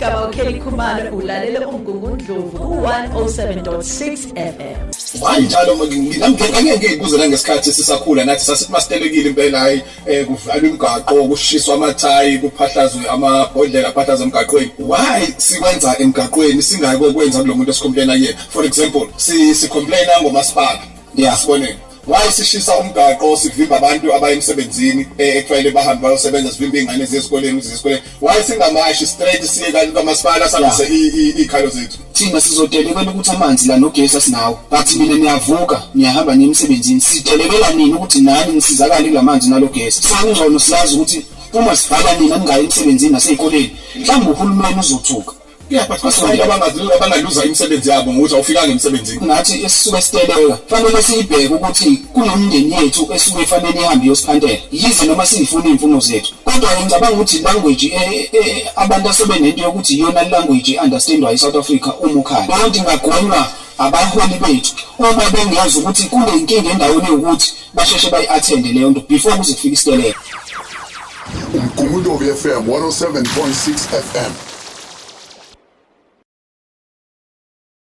Igama uKelly Khumalo, ulalela uMgungundlovu ku-107.6 FM. Hayi, njalo angeke ngikuze nangesikhathi sisakhula nathi sasithi masitelekile impela, hayi, kuvalwe imigaqo, kushiswa amathayi, kuphahlazwe amabhodlela, aphahlazwe emgaqweni. Why sikwenza emgaqweni, singayi kokwenza kulo muntu esicomplaina kuyena? For example, sicomplaina ngomasipala. Sibonele, why sishisa umgaqo, sivimba abantu abaye emsebenzini, ekufanele bahambe bayosebenza, sivimba iy'ngane ziye esikoleni ukuthi ziye esikoleni? Why singamashi straight siye kamasipala, sihambise iy'khalo zethu? Thina sizotelekela ukuthi amanzi la nogesi asinawo, but mina niyavuka, niyahamba, niye emsebenzini. Sitelekela nini ukuthi nani nisizakale kula manzi nalo gesi? Sekungcono siyazi ukuthi uma sivala nina ningayi emsebenzini nasey'koleni, mhlawumbe uhulumeni uzothuka. Yeah, but kunabantu abangaluza imisebenzi yabo ngokuthi awufikanga emsebenzini. Nathi esisuke siteleka fanele siyibheke ukuthi kunomndeni yethu esuke fanele ihambe iyosiphantela, yize noma siyifuna iy'mfuno zethu. Kodwa ngicabanga ukuthi language abantu asebenento yokuthi iyona language e-understandwayo e-South Africa uma ukhala, leyo nto ingagwenywa abaholi bethu uma bengazi ukuthi kunenkinga endaweni ewukuthi, basheshe bayi-attende leyo nto before kuze kufike isiteleka. Umgungundlovu FM 107.6 FM.